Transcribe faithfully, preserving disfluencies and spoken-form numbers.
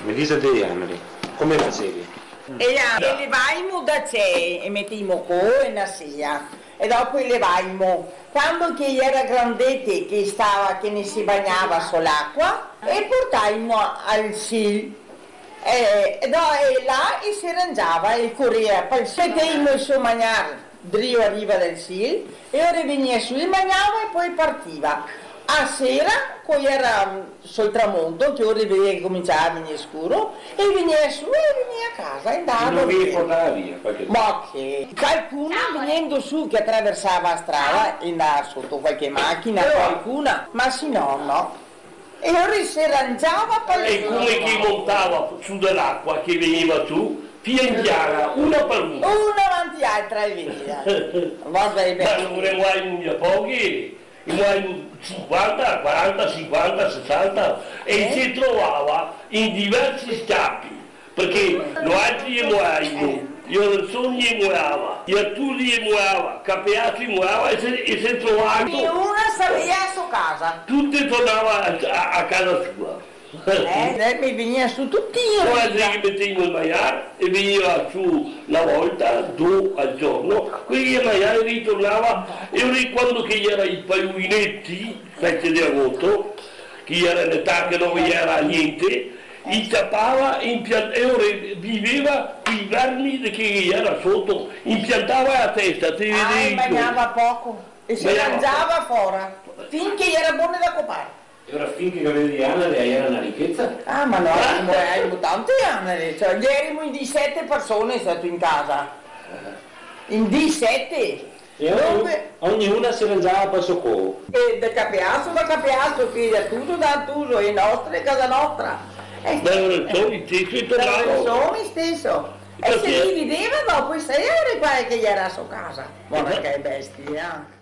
Me dixe dei anari, come faxevi? E a, e levaimo da cee, e meteimo co e na sea, e dopo e levaimo. Quando che i era grandeti, che stava, che ne se bagnava so l'acua, e portaimo al Sil. E, e do-, e là e se rangiava, e corea, poi meteimo el so magnar drio a riva del Sil, e ora vegnea su, e magnava e poi partiva. A sera, co iera, mm, sul tramonto, che ora vedea che cominciava a vegnir scuro, e vegnea su e vegnea a casa, e ndava a dormir. E no ve portava via qualche... Ma che? Qualcuno vegnendo su che atraversava la strada, e ndava soto qualche machina, qualcuna, ma se no, no. E ora se rangiava par... E come che montava su de l'acua che vegneva su, pian piana, una par una. Una avanti l'altra e via. Varda, e... Ma no ne vuoi mia pochi, ne vuoi sinquanta, quaranta, sinquanta, sesanta, e se trovava in diversi scapi. Parché noaltri i moaimo, i Lorenzoni i moava, i Arturi i moava, Capeaso i moava e se, e se trovava. E una savea so casa. Tuti tornava a, a, a casa sua. Eh, eh, me vegnea su tuti i... Noaltri che meteimo el magnar e vegneva su na volta, do al giorno, quei el magnar ritornava, e ora quando che iera i paluineti, specie de agosto, che iera l'età che no iera gnente, i ciapava e impian-, e ora viveva coi vermi de che iera soto, impiantava la testa, te... Ah, e vedevi? Magnava poco. E se... Magnava rangiava poco. Fora. Fin che iera bone da copar. E ora fin che gaveva i anari, iera na richeza? Ah, ma no, ierimo, ierimo tanti anari, cioè, ierimo in disete persone, stato in casa. In disete. E ogni-, ognuna se rangiava par so co. E de Capeaso, da Capeaso, che i Artuso, da Artuso, e nostre, casa nostra. Eh, da Lorenzoni steso, e da tornava. Lorenzoni steso. E se divideva dopo, e se iera qua che iera so casa. Varda che bestia.